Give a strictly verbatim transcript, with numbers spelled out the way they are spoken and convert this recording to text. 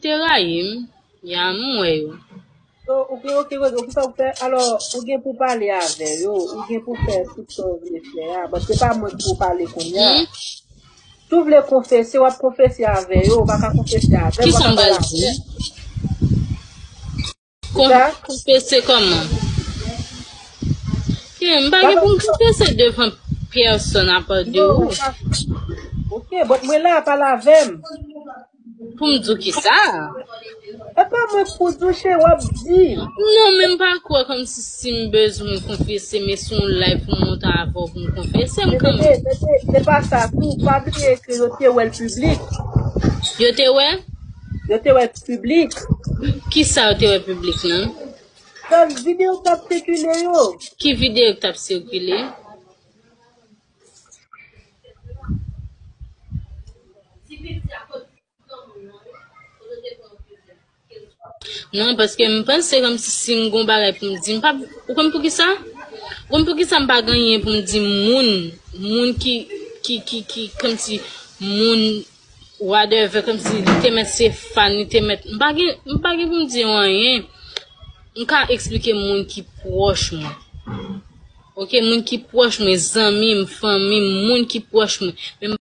te rayi m. Ya, m wè yo. So, ou gen, ok, ok, ok, sa ou fè, alò, ou gen pou pale avè yo, ou gen pou fè tout sa ou vle fè a. Bon, se pa mwen pou pale kounye a. Hmm? Si w vle konfese, w ap konfese avè yo, ou pa ka konfese avè m, w Kisa pa m ka pale pral di? avè m. Kon- Sa? Konfese kòman? Ke m pa gen pou m konfese devan pèsòn apa de Non, ou. ou pa. Ok, bon, mwen la, pale avè m. Pou m di w kisa? E pa mwen pou di w, cheri, w ap di. Non, men m pa kwè kòmsi si m bezwen konfese, men sou yon live pou m monte avè w pou m konfese m Men kanmenm. bebe, bebe, se pa sa tou. Pa bliye ke yo te wè l piblik. Yo te wè? Yo te wè piblik. Kisa yo te wè piblik nan? Sa videyo k ap sikile yo. Ki videyo k t ap sikile? Non, paske m panse kòmsi si m gon bagay pou m di, m pa, ou konn poukisa? Ou konn poukisa m pa gen anyen pou m di moun, moun ki, ki, ki, ki, kòmsi moun, whatever, kòmsi li te mèt se fan, li te mèt, m pa gen, m pa gen pou m di yo anyen. M ka eksplike moun ki pwòch mwen. Ok, moun ki pwòch mwen, zanmi m, fanmi m, moun ki pwòch mwen. Men